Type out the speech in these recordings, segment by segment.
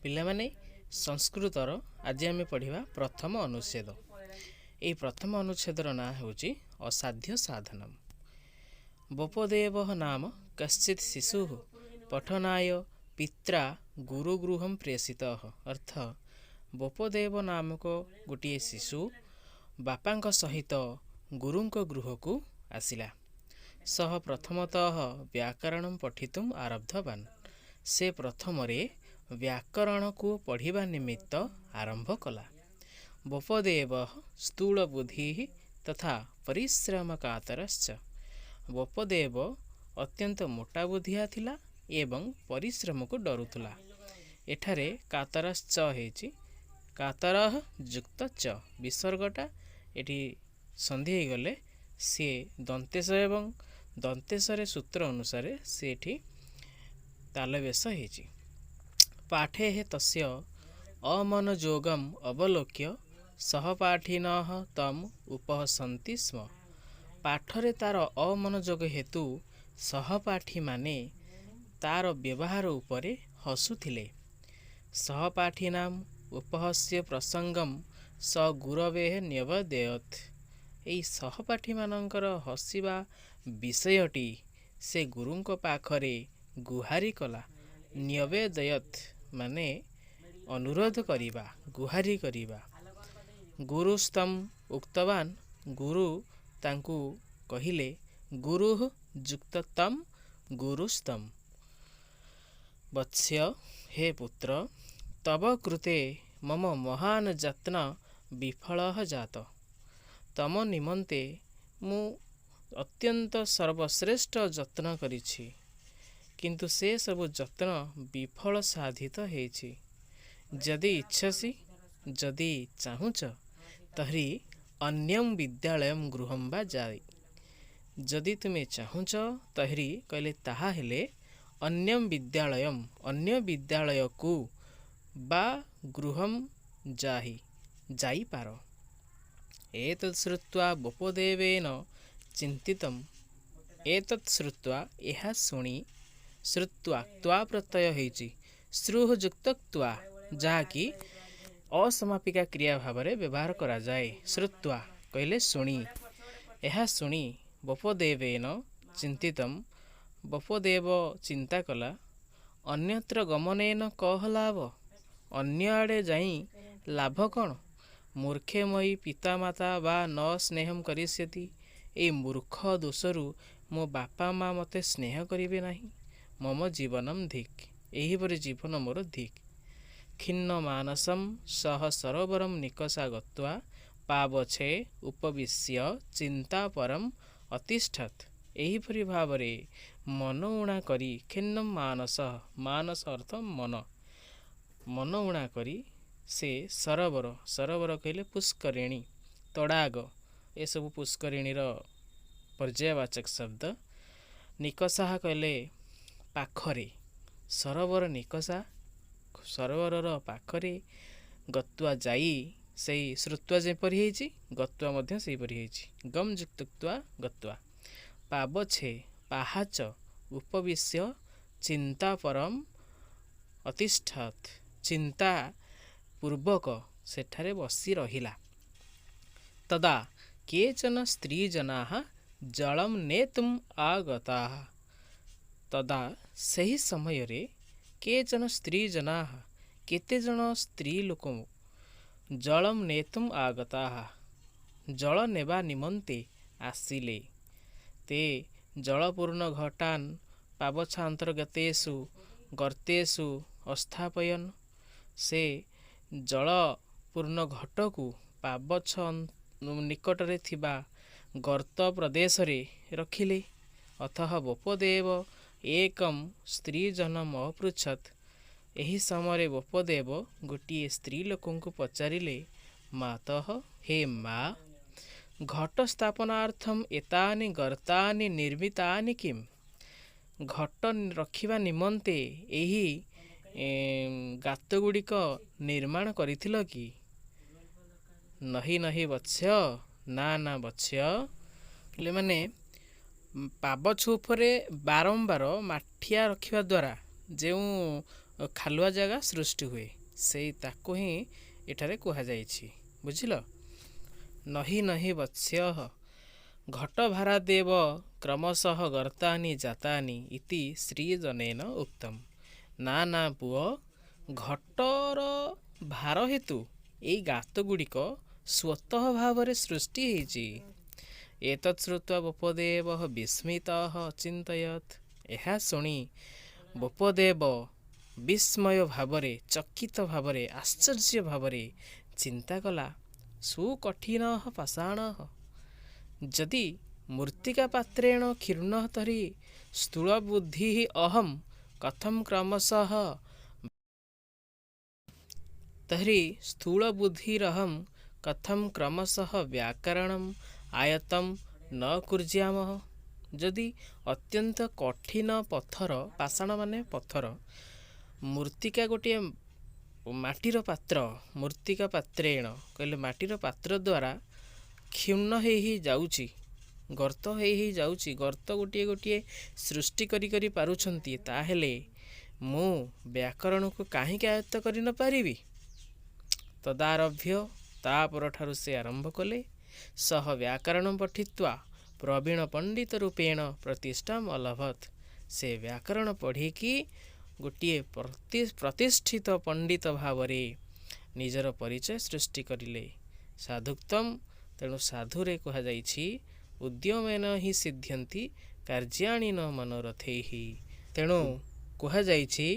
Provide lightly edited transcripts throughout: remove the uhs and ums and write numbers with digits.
ପିଲାମାନେ, ସଂସ୍କୃତର ଆଜି ଆମେ ପଢ଼ିବା ପ୍ରଥମ ଅନୁଚ୍ଛେଦ। ଏହି ପ୍ରଥମ ଅନୁଚ୍ଛେଦର ନାଁ ହେଉଛି ଅସାଧ୍ୟ ସାଧନମ୍। ବୋପଦେବ ନାମ କଶ୍ଚିତ୍ ଶିଶୁ ପଠନାୟ ପିତ୍ରା ଗୁରୁଗୃହಂ ପ୍ରେଷିତଃ। ଅର୍ଥ, ବୋପଦେବ ନାମକ ଗୋଟିଏ ଶିଶୁ ବାପାଙ୍କ ସହିତ ଗୁରୁଙ୍କ ଗୃହକୁ ଆସିଲା। ସହ ପ୍ରଥମତଃ ବ୍ୟାକରଣಂ ପଠିତୁମ୍ ଆରବ୍ଧବାନ। ସେ ପ୍ରଥମରେ ବ୍ୟାକରଣକୁ ପଢ଼ିବା ନିମିତ୍ତ ଆରମ୍ଭ କଲା। ବୋପଦେବ ସ୍ଥୂଳବୁଦ୍ଧି ତଥା ପରିଶ୍ରମ କାତରଶ୍ଚ। ବୋପଦେବ ଅତ୍ୟନ୍ତ ମୋଟା ବୁଦ୍ଧିଆ ଥିଲା ଏବଂ ପରିଶ୍ରମକୁ ଡରୁଥିଲା। ଏଠାରେ କାତରଶ୍ଚ ହେଇଛି, କାତରଃ ଯୁକ୍ତ ଚ, ବିସର୍ଗଟା ଏଠି ସନ୍ଧି ହେଇଗଲେ ସିଏ ଦନ୍ତେଶ ଏବଂ ଦନ୍ତେଶରେ ସୂତ୍ର ଅନୁସାରେ ସେ ଏଠି ତାଲବେଶ ହେଇଛି। ପାଠେ ତସ୍ୟ ଅମନଯୋଗମ୍ ଅବଲୋକ୍ୟ ସହପାଠିନଃ ତମ୍ ଉପହସନ୍ତି ସ୍ମ। ପାଠରେ ତାର ଅମନଯୋଗ ହେତୁ ସହପାଠୀମାନେ ତାର ବ୍ୟବହାର ଉପରେ ହସୁଥିଲେ। ସହପାଠିନାମ ଉପହସ୍ୟ ପ୍ରସଙ୍ଗମ୍ ସ ଗୁରବେଃ ନ୍ୟବେଦୟତ୍। ଏହି ସହପାଠୀମାନଙ୍କର ହସିବା ବିଷୟଟି ସେ ଗୁରୁଙ୍କ ପାଖରେ ଗୁହାରି କଲା। ନ୍ୟବେଦୟତ୍ ମାନେ ଅନୁରୋଧ କରିବା, ଗୁହାରି କରିବା। ଗୁରୁସ୍ତମ୍ ଉକ୍ତବାନ। ଗୁରୁ ତାଙ୍କୁ କହିଲେ, ଗୁରୁଃ ଯୁକ୍ତ ତମ୍, ଗୁରୁସ୍ତମ୍, ବତ୍ସ୍ୟ, ହେ ପୁତ୍ର, ତବ କୃତେ ମମ ମହାନ ଯତ୍ନ ବିଫଳଃ ଜାତ। ତମ ନିମନ୍ତେ ମୁଁ ଅତ୍ୟନ୍ତ ସର୍ବଶ୍ରେଷ୍ଠ ଯତ୍ନ କରିଛି, କିନ୍ତୁ ସେ ସବୁ ଯତ୍ନ ବିଫଳ ସାଧିତ ହେଇଛି। ଯଦି ଇଚ୍ଛସି, ଯଦି ଚାହୁଁଛ, ତର୍ହି ଅନ୍ୟಂ ବିଦ୍ୟାଳୟಂ ଗୃହಂ ବା ଯାଇ। ଯଦି ତୁମେ ଚାହୁଁଛ, ତର୍ହି କହିଲେ ତାହା ହେଲେ, ଅନ୍ୟಂ ବିଦ୍ୟାଳୟಂ, ଅନ୍ୟ ବିଦ୍ୟାଳୟକୁ, ବା ଗୃହಂ ଯାହି, ଯାଇପାର। ଏତଦ୍ ଶ୍ରୁତ୍ୱା ବୋପଦେବେନ ଚିନ୍ତିତମ୍। ଏତତ୍ ଶ୍ରୁତ୍ୱା, ଏହା ଶୁଣି, ଶ୍ରୁତ୍ୱା କ୍ତ୍ୱା ପ୍ରତ୍ୟୟ ହେଇଛି, ଶ୍ରୁଃ ଯୁକ୍ତ କ୍ତ୍ୱା, ଯାହାକି ଅସମାପିକା କ୍ରିୟା ଭାବରେ ବ୍ୟବହାର କରାଯାଏ। ଶ୍ରୁତ୍ୱା କହିଲେ ଶୁଣି। ଏହା ଶୁଣି ବୋପଦେବେନ ଚିନ୍ତିତମ୍, ବୋପଦେବ ଚିନ୍ତା କଲା, ଅନ୍ୟତ୍ର ଗମନେନ କହ ଲାଭ, ଅନ୍ୟ ଆଡ଼େ ଯାଇ ଲାଭ କ'ଣ? ମୂର୍ଖେ ମୟି ପିତାମାତା ବା ନ ସ୍ନେହಂ କରିଷ୍ୟତି। ଏଇ ମୂର୍ଖ ଦୋଷରୁ ମୋ ବାପା ମା ମୋତେ ସ୍ନେହ କରିବେ ନାହିଁ। ମମ ଜୀବନମ୍ ଧିକ୍, ଏହିପରି ଜୀବନ ମୋର ଧିକ୍। ଖିନ୍ନ ମାନସମ୍ ସହ ସରୋବରମ୍ ନିକଷା ଗତ୍ୱା ପାବଛେ ଉପବିଶ୍ୟ ଚିନ୍ତା ପରମ୍ ଅତିଷ୍ଠତ୍। ଏହିପରି ଭାବରେ ମନ ଉଣା କରି, ଖିନ୍ନ ମାନସ, ମାନସ ଅର୍ଥ ମନ, ମନ ଉଣା କରି ସେ ସରୋବର, ସରୋବର କହିଲେ ପୁଷ୍କରିଣୀ, ତଡ଼ାଗ, ଏସବୁ ପୁଷ୍କରିଣୀର ପର୍ଯ୍ୟାୟବାଚକ ଶବ୍ଦ। ନିକଷାହ କହିଲେ ପାଖରେ, ସରୋବର ନିକଷା, ସରୋବରର ପାଖରେ, ଗତ୍ୱା ଯାଇ, ସେଇ ଶ୍ରୁତ୍ୱା ଯେପରି ହେଇଛି, ଗତ୍ୱା ମଧ୍ୟ ସେହିପରି ହେଇଛି, ଗମ୍ ଯୁକ୍ତତ୍ୱା ଗତ୍ୱା, ପାବଛେ ପାହାଚ, ଉପବିଶ୍ୟ ଚିନ୍ତା ପରମ ଅତିଷ୍ଠତ୍, ଚିନ୍ତା ପୂର୍ବକ ସେଠାରେ ବସି ରହିଲା। ତଦା କେଚନ ସ୍ତ୍ରୀଜନାଃ ଜଳಂ ନେତୁମ୍ ଆଗତାଃ। ତଦା ସେହି ସମୟରେ, କେଚନ ସ୍ତ୍ରୀଜନାଃ, କେତେଜଣ ସ୍ତ୍ରୀ ଲୋକ, ଜଳಂ ନେତୁମ୍ ଆଗତାଃ, ଜଳ ନେବା ନିମନ୍ତେ ଆସିଲେ। ତେ ଜଳପୂର୍ଣ୍ଣ ଘଟାନ୍ ପାବଛାନ୍ତର୍ଗତେଷୁ ଗର୍ତ୍ତେଷୁ ଅସ୍ଥାପୟନ୍। ସେ ଜଳପୂର୍ଣ୍ଣ ଘଟକୁ ପାବଛ ନିକଟରେ ଥିବା ଗର୍ତ୍ତ ପ୍ରଦେଶରେ ରଖିଲେ। ଅଥଃ ବୋପଦେବ ଏକମ୍ ସ୍ତ୍ରୀଜନମ୍ ଅପୃଚ୍ଛତ୍। ଏହି ସମୟରେ ବୋପଦେବ ଗୋଟିଏ ସ୍ତ୍ରୀ ଲୋକଙ୍କୁ ପଚାରିଲେ, ମାତଃ, ହେ ମା, ଘଟ ସ୍ଥାପନାର୍ଥମ୍ ଏତାନି ଗର୍ତ୍ତାନି ନିର୍ମିତାନି କିମ୍? ଘଟ ରଖିବା ନିମନ୍ତେ ଏହି ଗାତ ଗୁଡ଼ିକ ନିର୍ମାଣ କରିଥିଲ କି? ନହି ନହି ବତ୍ସ୍ୟ, ନା ନା ବତ୍ସ୍ୟ। ପିଲାମାନେ, ପାବଛ ଉପରେ ବାରମ୍ବାର ମାଠିଆ ରଖିବା ଦ୍ୱାରା ଯେଉଁ ଖାଲୁଆ ଜାଗା ସୃଷ୍ଟି ହୁଏ, ସେଇ ତାକୁ ହିଁ ଏଠାରେ କୁହାଯାଇଛି, ବୁଝିଲ? ନହି ନହି ବତ୍ସ୍ୟ ଘଟଭାରାଦେବ କ୍ରମଶଃ ଗର୍ତ୍ତାନି ଜାତାନି ଇତି ଶ୍ରୀଜନେନ ଉକ୍ତମ୍। ନା ନା ପୁଅ, ଘଟର ଭାର ହେତୁ ଏଇ ଗାତ ଗୁଡ଼ିକ ସ୍ୱତଃ ଭାବରେ ସୃଷ୍ଟି ହେଇଛି। ଏତତ୍ ଶ୍ରୁତ୍ୱା ବୋପଦେବ ବିସ୍ମିତଃ ଅଚିନ୍ତୟତ୍। ଏହା ଶୁଣି ବୋପଦେବ ବିସ୍ମୟ ଭାବରେ, ଚକିତ ଭାବରେ, ଆଶ୍ଚର୍ଯ୍ୟ ଭାବରେ ଚିନ୍ତା କଲା, ସୁକଠିନ ପାଷାଣ ଯଦି ମୃତ୍ତିକା ପାତ୍ରେଣ କ୍ଷୁର୍ଣ୍ଣ ତର୍ହି ସ୍ଥୂଳ ବୁଦ୍ଧି ଅହಂ କଥମ କ୍ରମଶଃ ତର୍ହି ସ୍ଥୂଳ ବୁଦ୍ଧିରହಂ କଥମ କ୍ରମଶଃ ବ୍ୟାକରଣମ୍ ଆୟତ୍ତମ୍ ନ କୁର୍ଯ୍ୟାମଃ। ଯଦି ଅତ୍ୟନ୍ତ କଠିନ ପଥର, ପାଷାଣ ମାନେ ପଥର, ମୃତ୍ତିକା ଗୋଟିଏ ମାଟିର ପାତ୍ର, ମୃତ୍ତିକା ପାତ୍ରେଣ କହିଲେ ମାଟିର ପାତ୍ର ଦ୍ୱାରା କ୍ଷୁଣ୍ଣ ହେଇ ହେଇ ଯାଉଛି, ଗର୍ତ୍ତ ହେଇ ହେଇ ଯାଉଛି, ଗର୍ତ୍ତ ଗୋଟିଏ ଗୋଟିଏ ସୃଷ୍ଟି କରି କରି ପାରୁଛନ୍ତି, ତାହେଲେ ମୁଁ ବ୍ୟାକରଣକୁ କାହିଁକି ଆୟତ୍ତ କରି ନପାରିବି? ତଦାରଭ୍ୟ, ତା ପରଠାରୁ ସେ ଆରମ୍ଭ କଲେ, ସହ ବ୍ୟାକରଣ ପଠିତ୍ୱା ପ୍ରବୀଣ ପଣ୍ଡିତ ରୂପେଣ ପ୍ରତିଷ୍ଠାମ ଅଲଭତ। ସେ ବ୍ୟାକରଣ ପଢ଼ିକି ଗୋଟିଏ ପ୍ରତିଷ୍ଠିତ ପଣ୍ଡିତ ଭାବରେ ନିଜର ପରିଚୟ ସୃଷ୍ଟି କରିଲେ। ସାଧୁକ୍ତମ, ତେଣୁ ସାଧୁରେ କୁହାଯାଇଛି, ଉଦ୍ୟମେନ ହିଁ ସିଦ୍ଧ୍ୟନ୍ତି କାର୍ଯ୍ୟାଣି ନ ମନୋରଥୈଃ। ତେଣୁ କୁହାଯାଇଛି,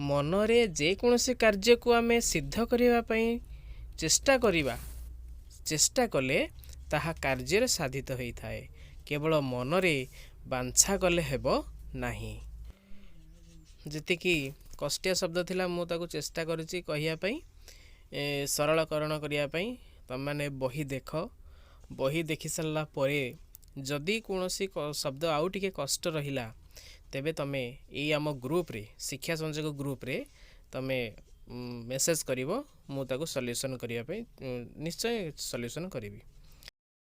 ମନରେ ଯେକୌଣସି କାର୍ଯ୍ୟକୁ ଆମେ ସିଦ୍ଧ କରିବା ପାଇଁ ଚେଷ୍ଟା କରିବା, ଚେଷ୍ଟା କଲେ ତାହା କାର୍ଯ୍ୟରେ ସାଧିତ ହୋଇଥାଏ। କେବଳ ମନରେ ବାଞ୍ଛା କଲେ ହେବ ନାହିଁ। ଯେତିକି କଷ୍ଟିଆ ଶବ୍ଦ ଥିଲା, ମୁଁ ତାକୁ ଚେଷ୍ଟା କରିଛି କହିବା ପାଇଁ, ସରଳକରଣ କରିବା ପାଇଁ। ତୁମେମାନେ ବହି ଦେଖ। ବହି ଦେଖି ସାରିଲା ପରେ ଯଦି କୌଣସି ଶବ୍ଦ ଆଉ ଟିକେ କଷ୍ଟ ରହିଲା, ତେବେ ତୁମେ ଏଇ ଆମ ଗ୍ରୁପରେ, ଶିକ୍ଷା ସଂଯୋଗ ଗ୍ରୁପରେ ତୁମେ ମେସେଜ କରିବ। ମୁଁ ତାକୁ ସଲ୍ୟୁସନ୍ କରିବା ପାଇଁ ନିଶ୍ଚୟ ସଲ୍ୟୁସନ୍ କରିବି।